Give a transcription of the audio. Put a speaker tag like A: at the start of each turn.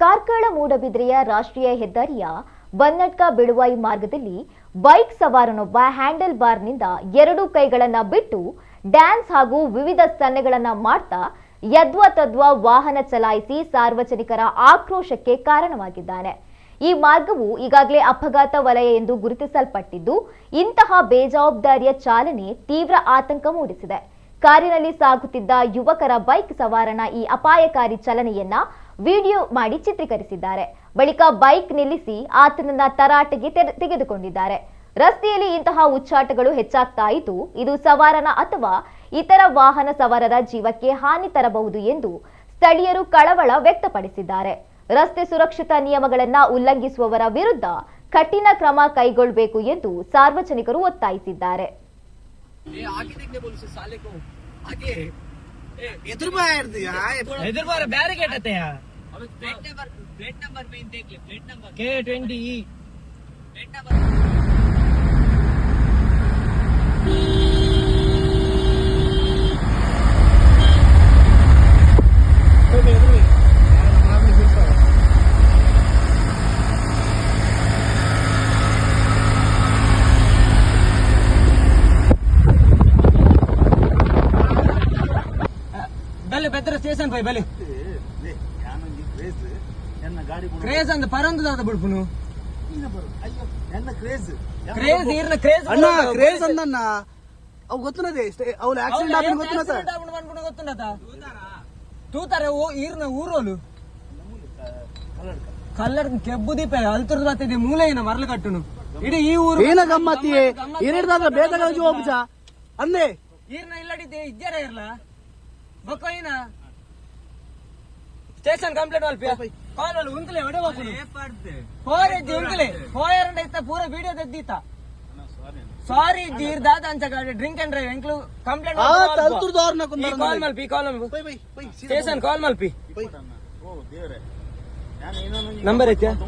A: Karkala ಮೂಡಬಿದ್ರೆಯ ರಾಷ್ಟ್ರೀಯ ಹೆದ್ದಾರಿಯ ಬನ್ನಟ್ಕ ಬೆಳುವಾಯಿ ಮಾರ್ಗದಲ್ಲಿ ಬೈಕ್ ಸವಾರನೊಬ್ಬ ಹ್ಯಾಂಡಲ್ ಬಾರ್ನಿಂದ ಎರಡು ಕೈಗಳನ್ನ ಬಿಟ್ಟು ಡ್ಯಾನ್ಸ್ ಹಾಗೂ ವಿವಿಧ ಸನ್ನೆಗಳನ್ನ ಮಾಡ್ತಾ ಯದ್ವಾ ತದ್ವಾ ವಾಹನ ಚಲಾಯಿಸಿ ಸಾರ್ವಜನಿಕರ ಆಕ್ರೋಶಕ್ಕೆ ಕಾರಣವಾಗಿದ್ದಾನೆ. ಈ ಮಾರ್ಗವು ಈಗಾಗಲೇ ಅಪಘಾತ ವಲಯ ಎಂದು ಗುರುತಿಸಲ್ಪಟ್ಟಿದ್ದು, ಇಂತಹ ಬೇಜವಾಬ್ದಾರಿಯ ಚಾಲನೆ ತೀವ್ರ ಆತಂಕ ಮೂಡಿಸಿದೆ. ಕಾರಿನಲ್ಲಿ ಸಾಗುತ್ತಿದ್ದ ಯುವಕರ ಬೈಕ್ ಸವಾರನ ಈ ಅಪಾಯಕಾರಿ ಚಲನೆಯನ್ನ ವಿಡಿಯೋ ಮಾಡಿ ಚಿತ್ರೀಕರಿಸಿದ್ದಾರೆ. ಬಳಿಕ ಬೈಕ್ ನಿಲ್ಲಿಸಿ ಆತನನ್ನ ತರಾಟೆಗೆ ತೆಗೆದುಕೊಂಡಿದ್ದಾರೆ. ರಸ್ತೆಯಲ್ಲಿ ಇಂತಹ ಹುಚ್ಚಾಟಗಳು ಹೆಚ್ಚಾಗ್ತಾ ಇದ್ದು, ಇದು ಸವಾರನ ಅಥವಾ ಇತರ ವಾಹನ ಸವಾರರ ಜೀವಕ್ಕೆ ಹಾನಿ ತರಬಹುದು ಎಂದು ಸ್ಥಳೀಯರು ಕಳವಳ ವ್ಯಕ್ತಪಡಿಸಿದ್ದಾರೆ. ರಸ್ತೆ ಸುರಕ್ಷತಾ ನಿಯಮಗಳನ್ನು ಉಲ್ಲಂಘಿಸುವವರ ವಿರುದ್ಧ ಕಠಿಣ ಕ್ರಮ ಕೈಗೊಳ್ಳಬೇಕು ಎಂದು ಸಾರ್ವಜನಿಕರು ಒತ್ತಾಯಿಸಿದ್ದಾರೆ.
B: ಬೆದ್ರ ಸ್ಟೇಷನ್ ಪೈ ಬಲಿ ಕ್ರೇಜ್ ಅಂದ ಪರಂದು ಬಿಡ್ಪುನು ಕ್ರೇಜ್ ಈರ್ನ ಕ್ರೇಜ್
C: ಅಣ್ಣ ಕ್ರೇಜ್ ಅಂದಣ್ಣ ಅವು ಗೊತ್ತುನದೆ ಅವ್ನು ಆಕ್ಸಿಡೆಂಟ್ ಆಪಿನ ಗೊತ್ತುನದ
B: ಗೊತ್ತುಂಡತ ತೂತಾರೆ ಓ ಈರ್ನ ಊರೋಲು ಕಲ್ಲರ್ ಕೆಬ್ಬು ದೀಪ ಅಲ್ತುರ್ದು ಬತ್ತಿದೆ ಮೂಲೆಯಿನ ಮರಳು ಕಟ್ಟುನು ಇಡೀ ಈ ಊರು
C: ಏನ ಗಮ್ಮತ್ತಿ ಏನೇಡ್ದಾದ್ರ ಬೇತಗಳ ಜೋಬ್ಜ ಅಂದೆ
B: ಈರ್ನ ಇಲ್ಲಡಿದ್ದೆ ಇಜ್ಜರ ಇರ್ಲ ಬೊಕ್ಕ ಈನ ಸ್ಟೇಷನ್ ಕಂಪ್ಲೇಂಟ್ ಮಲ್ಪ ಕಾಲ್ ಮಲ್ ಉಂಕಲೆ ಒಡೆ ಹೋಗುನು ಫೋರ್ ಎಜ್ಜಿ ಉಂಕಲೆ ಫೋಯರ್ ಇತ್ತ ಪೂರ ವಿಡಿಯೋ ತೆಗ್ದಿತ್ತ ಸಾರಿ ಇರ್ದಾದ ಅಂಚ drink and drive ಎಂಕ್ಲು complaint
C: ಆ ತಲ್ತುರ್ದು ಅವ್ರನ್ನ
B: ಈ ಕಾಲ್ ಮಲ್ಪಿ ಕಾಲ್
C: bye bye bye
B: station call ಮಲ್ಪಿ number ಐತ್ಯಾ?